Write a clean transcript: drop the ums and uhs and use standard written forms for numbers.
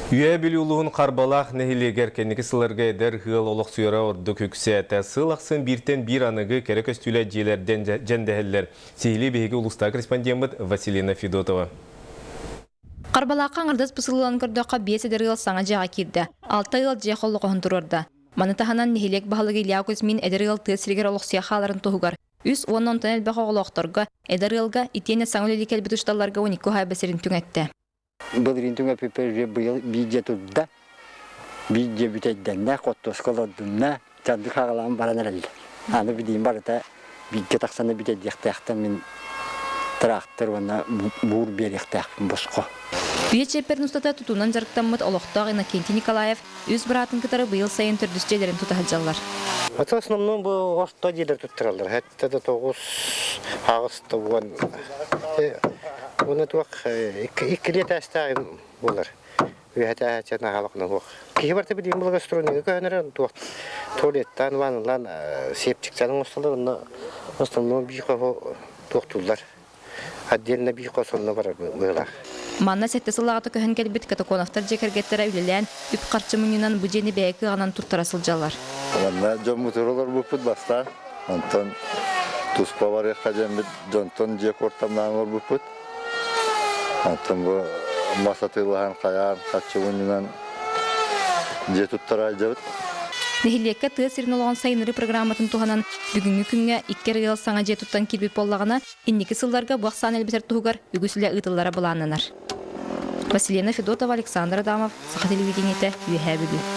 Үөһээ Бүлүү улууһун Харбалаах нэһилиэгэр кэнники сылларга эдэр ыал олохсуйара ордук үксээтэ. Сыл ахсын бииртэн биир аныгы кэрэ көстүүлээх дьиэлэрдэн дьэндэһэллэр. Сиһилии биһиги улуустааҕы корреспондеммыт Василина Федотова. Харбалаахха аҥардас бысыллан көрдөххө, биэс эдэр ыал саҥа дьиэҕэ киирдэ. Алта ыал дьиэ холлоҕоһун туруорда. Маны таһынан нэһилиэк баһылыга Илья Кузьмин эдэр ыал тыа сиригэр олохсуйа хааларын туһугар үс уонна онтон элбэх оҕолоохторго, эдэр ыалга итиэннэ саҥа үлэлии кэлбит учууталларга 12 уһаайба сирин түҥэттэ. Былырыын түҥэппиппэр быйыл биир дьиэ турда, биир дьиэ бүтэйдэннэ, хортуоска олордунна, чанды хаҕалаан баран эрэллэр. Аны билигин барыта бииргэ тахсаны бүтэйдиэхтээхтэн мин тыраахтыр уонна буур биэриэхтээхпин босхо. Үйэ чиэппэрин устата тутуунан дьарыктаммыт олохтоох Иннокентий Николаев үс быраатын кытары быйыл сайын төрдүс дьиэлэрин тута сылдьаллар. Это в основном бу орто дьиэлэр туттараллар. Хэттэ да тоҕус, аҕыс да уон. Уонна туох иккилии этээстээх буолар. Үөһэтээччи наһаалахына суох. Киһи барыта билигин благостроенныйга көһөнөр туох туалеттаан, ванналаан, септиктаан оҥостоллор, онно в основном биир хоһу туохтууллар. Отдельно биир хос онно барар быһыылаах. Манна сэттэ сыллааҕыта көһөн кэлбит Катаконовтар дьиэ кэргэттэрэ үлэлээн, үп-харчы мунньунан бу дьиэни бэйэ кыаҕынан туттара сылдьаллар. Манна дьоммутугар олорбуппут бастаан. Онтон туспа барыахха диэммит дьонтон дьиэ куортамнаан олорбуппут. Онтон бу мас атыылаһан, хайаан, харчы мунньунан дьиэ туттара сылдьабыт. Нэһилиэккэ тыа сирин олоҕун сайыннарыы программатын туһанан бүгүҥҥү күҥҥэ икки эрэ ыал саҥа дьиэ туттан киирбит буоллаҕына, Инники сылларга бу ахсаан элбэтэр туһугар үгүс үлэ ыытыллара былааннанар. Василена Федотова, Александр Адамов, Саха телевидениетэ, Үөһээ Бүлүү.